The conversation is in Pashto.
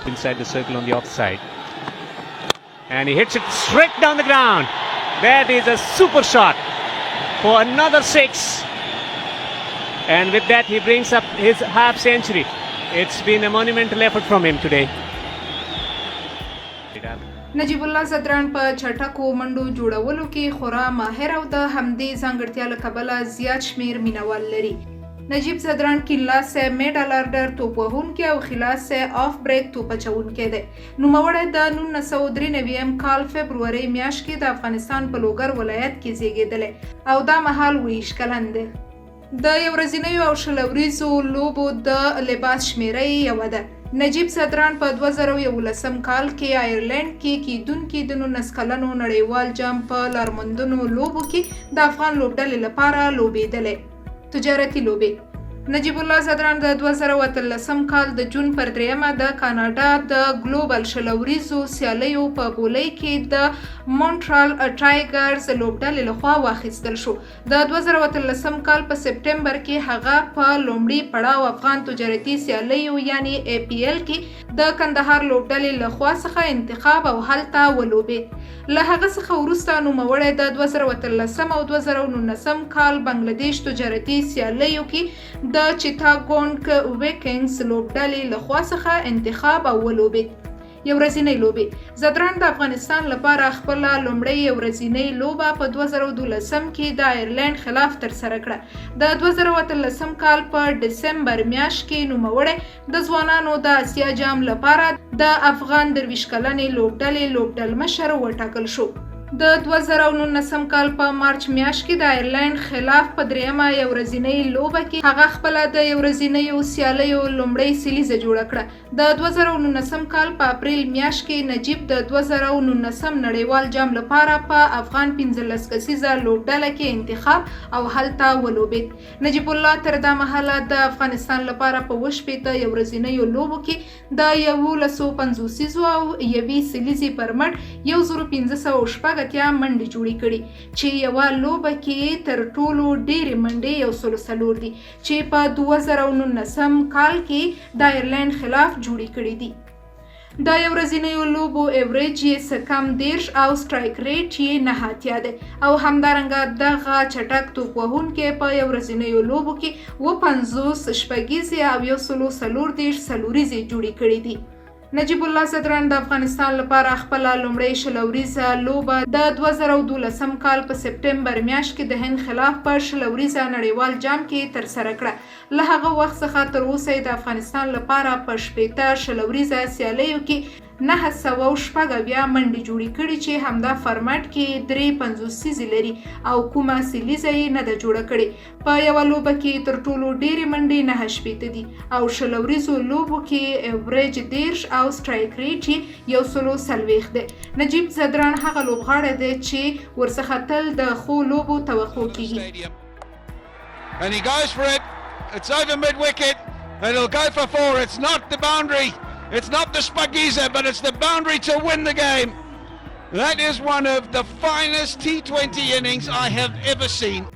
Inside the circle on the offside. And he hits it straight down the ground. That is a super shot for another six. And with that, he brings up his half century. It's been a monumental effort from him today. نجیب الله ځدراڼ په چټکو منډو جوړولو کې خورا ماهر او د همدې ځانګړتیا له کبله زیات شمېر مینوال لري. نجیب ځدراڼ کین لاسی میډل ارډر توپ وهونکی او ښي لاسی آف بریک توپ اچوونکی دی. نوموړی د 1993 م کال فبرورۍ میاشت کې د افغانستان په لوګر ولایت کې زیږیدلی او دا مهال 27 کلن دی. د یو ورځینیو او 20 اوریزو لوبو د لباس شمېره یې یوه ده. نجیب ځدراڼ په 2011 کال کې آیرلینډ کې کېدونکي د 19 کلنو نړیوال جام په لارموندنو لوبو کې د افغان لوبډلې لپاره لوبېدلی. تجارتي لوبې: نجیب الله ځدراڼ د 2018 کال د جون پر درېیمه د کاناډا د ګلوبل 20 اوریزو سیالیو په بولۍ کې د مونټرال ټایګرز لوبډلې لخوا واخیستل شو. د 2018 کال په سپټمبر کې هغه په لومړي پړاو افغان تجارتي سیالیو یعنی ای پي ایل کې د کندهار لوبډلې له خوا څخه انتخاب او هلته ولوبید. له هغه څخه وروسته نوموړی د 2018 او 2019 کال بنګلادیش تجارتي سیالیو کې د چیتاګونګ ویکینګز لوبډلې له خوا څخه انتخاب او ولوبید. یو ورځینۍ لوبې: ځدراڼ د افغانستان لپاره خپله لومړۍ یو ورځینۍ لوبه په 2012 کې د آیرلینډ خلاف ترسره کړه. د 2018 کال په ډسمبر میاشت کې نوموړی د ځوانانو د اسیا جام لپاره د افغان 23 کلنې لوبډلې لوبډلمشر وټاکل شو. د 2019 کال په مارچ میاشت کې د آیرلینډ خلاف په درېیمه یو ورځینۍ لوبه کې هغه خپله د یو ورځینیو سیالیو لومړۍ سلیزه جوړه کړه. د 2019 کال په اپریل میاشت کې نجیب د 2019 نړیوال جام لپاره په افغان 15 کسیزه لوبډله کې انتخاب او هلته ولوبید. نجیب الله تر دا مهاله د افغانستان لپاره په 67 یو ورځینیو لوبو کې د 11 پنځوسیزو او یوې سلیزې پر مټ 1586 منډې جوړې کړي، چې یوه لوبه کې یې تر ټولو ډېرې منډې 104 دي، چې په 2019 کال کې د آیرلینډ خلاف جوړې کړې دي. د یو ورځینیو لوبو ایوریج یې څه کم 30 او سټرایک ریټ یې 89 دی او همدارنګه دغه چټک توپ وهونکی په یو ورځینیو لوبو کې 57 شپږیزې او 134 څلوریزې جوړې کړې دي. نجیب الله ځدراڼ د افغانستان لپاره خپله لومړۍ 20 اوریزه لوبه د 2012 کال په سپټمبر میاشت کې د هند خلاف په 20 اوریزه نړیوال جام کې ترسره کړه. له هغه وخت څخه تر اوسه یې د افغانستان لپاره په 60 20 اوریزه سیالیو کې 976 منډې جوړې کړي، چې همدا فارمټ کې درې پنځوسیزې لري او کومه سلیزه یې نه ده جوړه کړې. په یوه لوبه کې تر ټولو ډېرې منډې 69 دي او 20 اوریزو لوبو کې ایوریج 30 او سټرایک ریټ یې 140 دی. نجیب ځدراڼ هغه لوبغاړی دی چې ورڅخه تل د ښو لوبو توقع کیږي. And he goes for it. It's over mid wicket. And it'll go for four. It's not the boundary. It's not the shpageeza, but it's the boundary to win the game. That is one of the finest T20 innings I have ever seen.